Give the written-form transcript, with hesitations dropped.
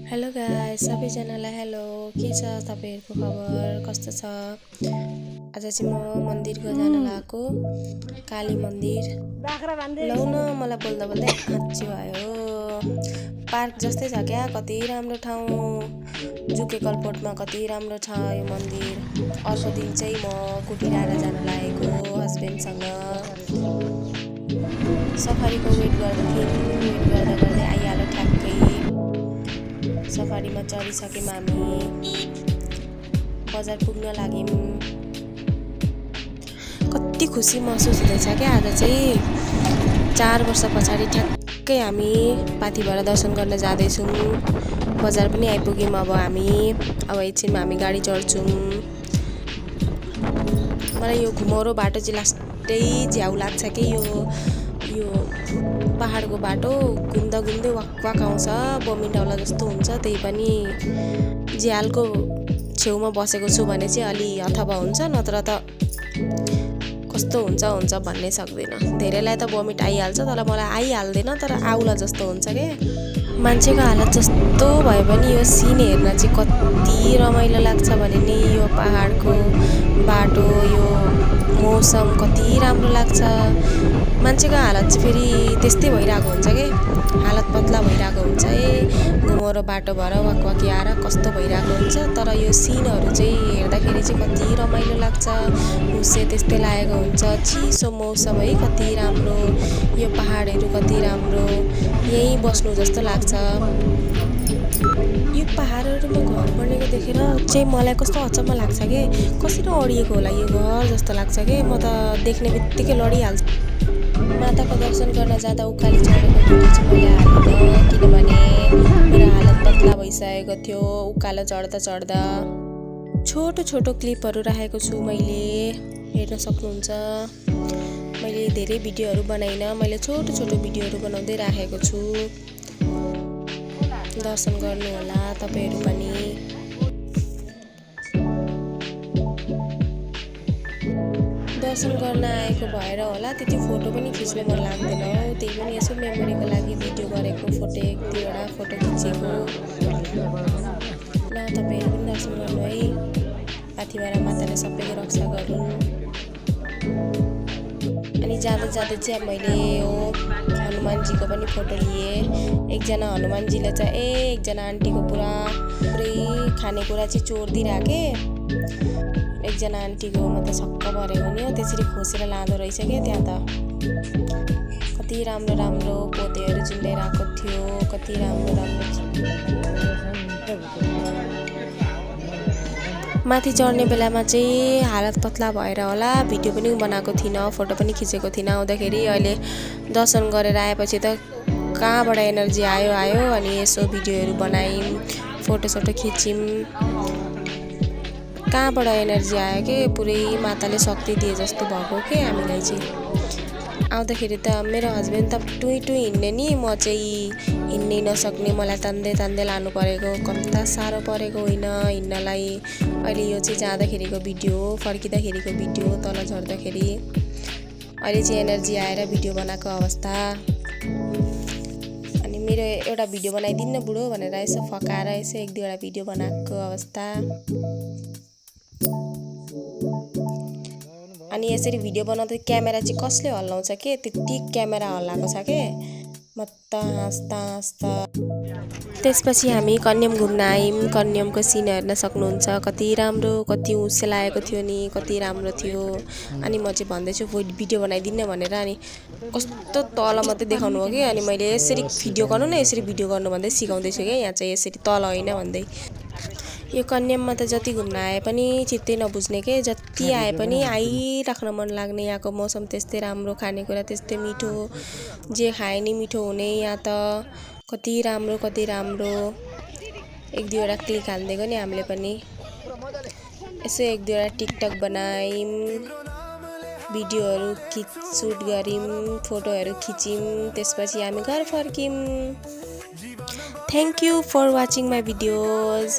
Hello guys सबैजनालाई hello के छ तपाईहरुको खबर कस्तो छ। आज चाहिँ म मन्दिरको जान लागेको काली मन्दिर। लौ न मलाई बोल्दा बोल्दै हाच्चो आयो। पार्क जस्तै छ क्या, कति राम्रो ठाउँ। जुके कलपोर्टमा कति राम्रो छ यो मन्दिर। अर्को दिन चाहिँ म कुटिराडा जान लागेको हस्बेन्डसँग। सफारीको वेट गर्दै थियौँ, वेट गर्दा गर्दै आइहाल्यो ठ्याक्कै। सफारीमा चढिसक्यौँ हामी, बजार पुग्न लाग्यौँ। कति खुसी महसुस हुँदैछ क्या। आज चाहिँ 4 वर्ष पछाडि ठ्याक्कै हामी पाथिभरा दर्शन गर्न जाँदैछौँ। बजार पनि आइपुग्यौँ अब हामी। अब एकछिनमा हामी गाडी चढ्छौँ। मलाई यो घुमौरो बाटो चाहिँ लास्टै झ्याउ लाग्छ कि यो पहाडको बाटो घुम्दा घुम्दै वाक आउँछ, बमिन्टाउला जस्तो हुन्छ। त्यही पनि झ्यालको छेउमा बसेको छु भने चाहिँ अलि अथवा हुन्छ, नत्र त कस्तो हुन्छ भन्नै सक्दिनँ। धेरैलाई त बमिट आइहाल्छ, तर मलाई आइहाल्दैन, तर आउला जस्तो हुन्छ के। मान्छेको हालत जस्तो भए पनि यो सिन हेर्न चाहिँ कति रमाइलो लाग्छ भने नि। यो पहाडको बाटो, यो मौसम कति राम्रो लाग्छ। मान्छेको हालत चाहिँ फेरि त्यस्तै भइरहेको हुन्छ के, हालत पतला भइरहेको हुन्छ। घुमौरो बाटो भएर वाकआएर कस्तो भइरहेको हुन्छ। तर यो सिनहरू चाहिँ हेर्दाखेरि चाहिँ कति रमाइलो लाग्छ। हुस्से त्यस्तै लागेको हुन्छ। चिसो मौसम है, कति राम्रो। यो पहाडहरू कति राम्रो, यहीँ बस्नु जस्तो लाग्छ। यो पहाडहरूमा घर बनेको देखेर चाहिँ मलाई कस्तो अचम्म लाग्छ के, कसरी अडिएको होला यो घर जस्तो लाग्छ के। म त देख्ने बित्तिकै लडिहाल्छु। माताको दर्शन गर्न जाँदा उकाली चढेको भिडियो चाहिँ मैले हालिनँ, किनभने मेरो हालत पतला भइसकेको थियो उकालो चढ्दा चढ्दा। छोटो छोटो क्लिपहरू राखेको छु मैले, हेर्न सक्नुहुन्छ। मैले धेरै भिडियोहरू बनाइनँ, मैले छोटो छोटो भिडियोहरू बनाउँदै राखेको छु। दर्शन गर्नु होला तपाईहरु पनि। दर्शन गर्न आएको भएर होला त्यति फोटो पनि खिच्न मन लाग्दैन हो। त्यही पनि यसो मेमोरीको लागि भिडियो गरेको, फोटो एक दुईवटा फोटो खिचेको। ल तपाईहरु पनि दर्शन गर्नु है। पाथिभरा माताले सबैको रक्षा गरून्। अनि जाँदा जाँदै चाहिँ मैले हनुमानजीको पनि फोटो लिएँ। एकजना हनुमानजीले चाहिँ एकजना आन्टीको पुरै खानेकुरा चाहिँ चोर्दिराखे। एकजना आन्टीको म त छक्क परेको नि हो, त्यसरी खोसेर लाँदो रहेछ क्या त्यहाँ त। कति राम्रो राम्रो पोतेहरू झुन्डाइरहेको थियो, कति राम्रो माथि चढ्ने बेलामा चाहिँ हालत पतला भएर होला भिडियो पनि बनाएको थिइनँ, फोटो पनि खिचेको थिइनँ आउँदाखेरि। अहिले दर्शन गरेर आएपछि त कहाँबाट एनर्जी आयो। अनि यसो भिडियोहरू बनायौँ, फोटोसोटो खिच्यौँ। कहाँबाट एनर्जी आयो के, पुरै माताले शक्ति दिए जस्तो भएको के हामीलाई चाहिँ। आउँदाखेरि त मेरो हस्बेन्ड त टुई हिँड्ने नि, म चाहिँ हिँड्नै नसक्ने। मलाई तान्दै लानु परेको, कम्ता साह्रो परेको होइन हिँड्नलाई। अहिले यो चाहिँ जाँदाखेरिको भिडियो, फर्किँदाखेरिको भिडियो, तल झर्दाखेरि। अहिले चाहिँ एनर्जी आएर भिडियो बनाएको अवस्था। अनि मेरो एउटा भिडियो बनाइदिन्न बुढो भनेर यसो फकाएर यसो एक दुईवटा भिडियो बनाएको अवस्था। अनि यसरी भिडियो बनाउँदा क्यामेरा चाहिँ कसले हल्लाउँछ के, त्यति क्यामेरा हल्लाएको छ के। म त हाँस्दा त्यसपछि हामी कन्याम घुम्न आयौँ। कन्यामको सिन हेर्न सक्नुहुन्छ, कति राम्रो, कति हुस्से लागेको थियो नि, कति राम्रो थियो। अनि म चाहिँ भन्दैछु भिडियो बनाइदिन्न भनेर, अनि कस्तो तल मात्रै देखाउनु हो कि। अनि मैले यसरी भिडियो गर्नु न, यसरी भिडियो गर्नु भन्दै सिकाउँदैछु क्या, यहाँ चाहिँ यसरी तल होइन भन्दै। यो कन्याममा त जति घुम्न आए पनि चित्तै नबुझ्ने के, जति आए पनि आइराख्न मन लाग्ने। यहाँको मौसम त्यस्तै राम्रो, खानेकुरा त्यस्तै मिठो, जे खाए नि मिठो हुने। यहाँ त कति राम्रो। एक दुईवटा क्लिक हालिदिएको नि हामीले पनि। यसो एक दुईवटा टिकटक बनायौँ, भिडियोहरू सुट गऱ्यौँ, फोटोहरू खिच्यौँ। त्यसपछि हामी घर फर्क्यौँ। Thank you for watching my videos.